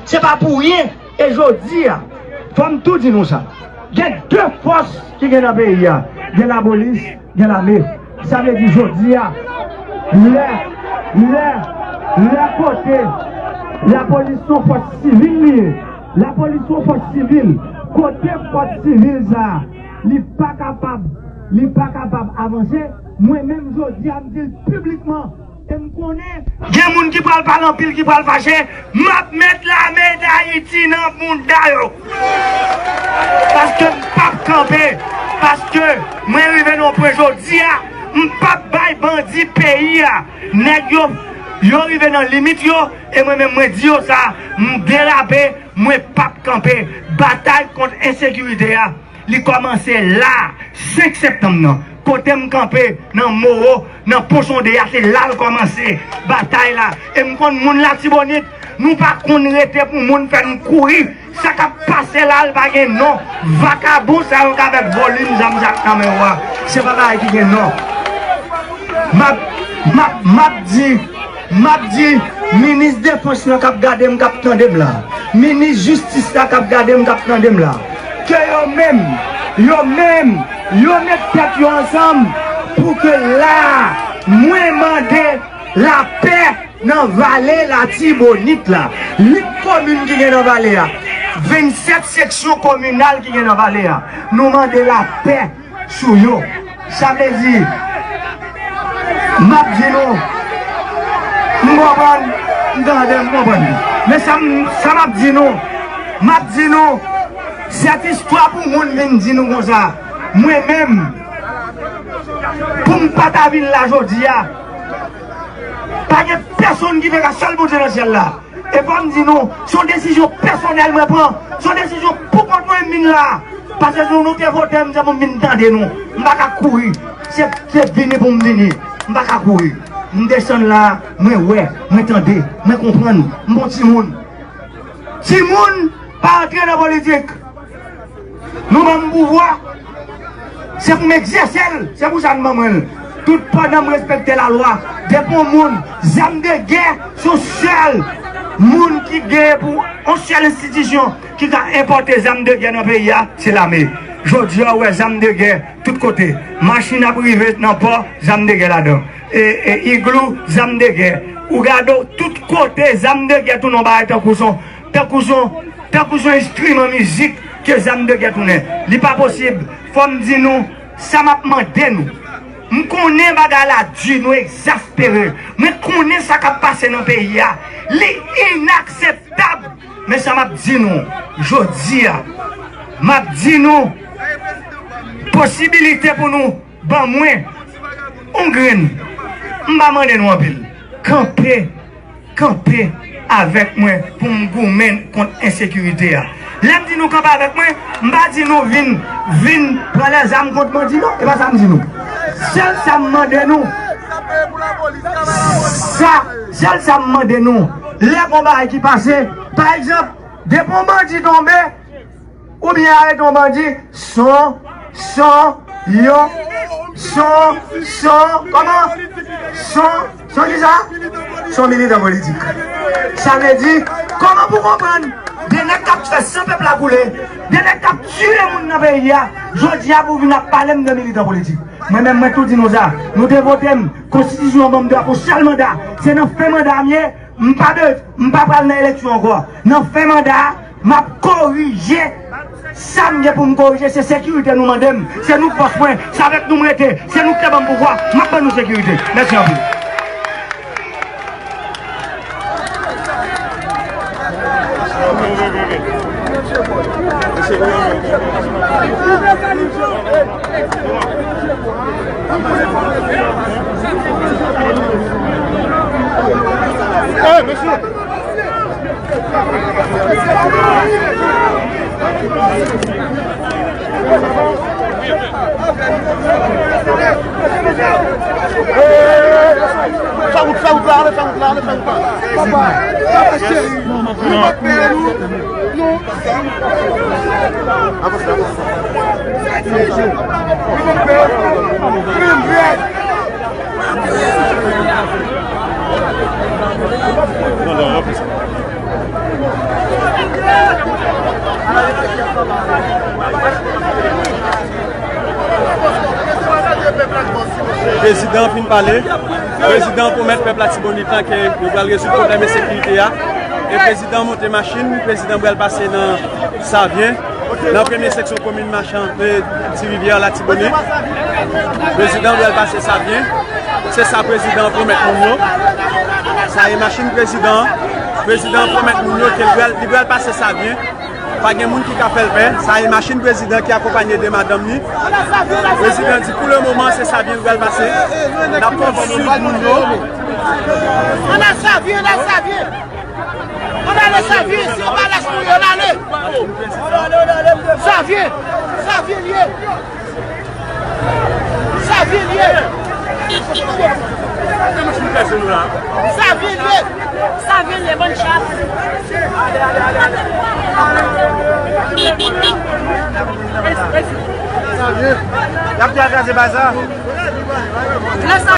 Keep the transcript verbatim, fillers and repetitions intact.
Se pa pou ryen, e jodi a, fò m tou di nou sa. Gen de fòs ki gen nan peyi a. Gen lapolis, gen lame. Sa vle di jodi a, lè, lè, lè kote lapolis se yon fòs sivil li ye. Lapolis se yon fòs sivil. Kote fòs sivil sa a, li pa kapab, li pa kapab avanse, mwen menm jodi a, m di l piblikman, e m konnen gen moun ki pral pale anpil, ki pral fache, m ap met lame Dayiti nan bounda yo. Paske m p ap kanpe. Paske mwen rive nan yon pwen jodi a, m p ap bay bandi peyi a. Nèg yo, yo rive nan limit yo, e mwen menm mwen di yo sa, m derape, mwen p ap kanpe. Batay kont ensekirite a, li kòmanse la, senk septanm nan. Kote m kanpe, nan Moro, nan Pon Sonde a, se la l kòmanse, batay la. E m konn moun Latibonit, nou pa konn rete pou moun fè n kouri. Sa k ap pase la, l pa gen non. Vakabon sa yo k avèk volim zam sa k nan men yo a, se pa bagay ki gen non. M ap, m ap, m ap di, m ap di, minis defans lan k ap gade m, k ap tande m la, minis jistis la k ap gade m, k ap tande m la, ke yo menm, yo menm, yo met tèt yo ansanm pou ke la, mwen mande lapè nan vale Latibonit la. Uit komin ki gen nan vale a, vennsèt seksyon kominal ki gen nan vale a, nou mande lapè sou yo. Sa vle di, m ap di nou, m konprann, m tande, m konprann. Men sa m, sa m ap di nou, m ap di nou, sèt istwa pou moun vin di nou konsa. Mwen menm, pou m pa ta vin la jodi a, pa gen pèsonn ki te ka, sèl Bondye nan syèl la. E fò m di nou, se yon desizyon pèsonèl mwen pran. Se yon desizyon pou kont mwen m vin la. Paske si nou te vote m, se pou m vin tande nou. M pa ka kouri. Se, se vini pou m vini. M pa ka kouri. M desann la, mwen wè, mwen tande, mwen konprann. M bon timoun. Timoun pa antre nan politik. Nou ban m pouvwa, se pou m egzèse l, se pou sa n ban mwen l. Tout pandan m respekte lalwa, depi yon moun, zam de gè, se yon sèl moun ki gen pou yon sèl enstitisyon ki ka enpòte zam de gè nan peyi a, se lame. Jodi a, ou wè zam de gè tout kote. Machin ap rive nan pò, zam de gè ladan. E, e, iglou, zam de gè. Ou gade w, tout kote, zam de gè tounen yon bagay tankou son, tankou son, tankou son enstriman mizik ke zam de gè tounen. Li pa posib. Fò m di nou, sa m ap mande nou. M konnen bagay la di, nou egzaspere. Mwen konnen sa k ap pase nan peyi a. Li inakseptab. Men sa m ap di nou, jodi a, m ap di nou, posibilite pou nou ban mwen yon grenn. M pa mande nou anpil. Kanpe, kanpe avèk mwen pou m goumen kont ensekirite a. Lè m di nou kanpe avèk mwen, m pa di nou vin, vin pran lèzam kont bandi non. E pa sa m di nou. Sèl sa m mande nou, sa, sèl sa m mande nou, lè gon bagay ki pase, pa egzanp, depi yon bandi tonbe, oubyen arete yon bandi, son, son, yo, son, son, kòman? Son, son kisa? Son militan politik. Sa vle di, kòman pou konprann? De nèg k ap fè san pèp la koule, de nèg k ap tiye moun nan peyi a, jodi a pou vin ap pale m de militan politik. Mwen menm, mwen tou di nou sa, nou te vote m, konstitisyon an ban m dwa pou sèl manda, se nan fen manda m ye, m pa be-, m pa pral nan eleksyon ankò. Nan fen manda a, m ap korije sa m gen pou m korije. Se sekirite nou mande m. Se nou k bòs mwen. Se avèk nou m rete. Se nou k te ban m pouvwa. M ap ban nou sekirite. Mèsi anpil. Hey, mesye! Fè wout, fè wout la, ale fè wout la, ale fè wout la. Papa, papa, cheri, nou pa pè nou. Nou. Avanse, avanse. Nou pa pè nou. Menm rèd. Non, non, non, fè sa. Prezidan fin pale. Prezidan pwomèt pèp Latibonit lan ke yo pral rezoud pwoblèm ensekirite a. E prezidan monte machin, prezidan pral pase nan Savyen, nan premye seksyon komin Machan, e, Ti Rivyè, Latibonit. Prezidan pral pase Savyen. Se sa prezidan pwomèt moun yo. Sa e machin prezidan. Prezidan pwomèt moun yo ke li pral, li pral pase Savyen. Pa gen moun ki ka fè l pè. Sa e machin prezidan ki akonpanye de madanm li. Prezidan di pou le moman se Savyen l pral pase. N ap konn swiv moun yo. Ann al Savyen, ann al Savyen. Ann ale Savyen, si yo pa lach nou, yo n ale. Savyen, Savyen l ye. Savyen l ye. Savyen l ye. Savyen l ye, bann chat. Savyen. Y ap kraze baza. Lè sa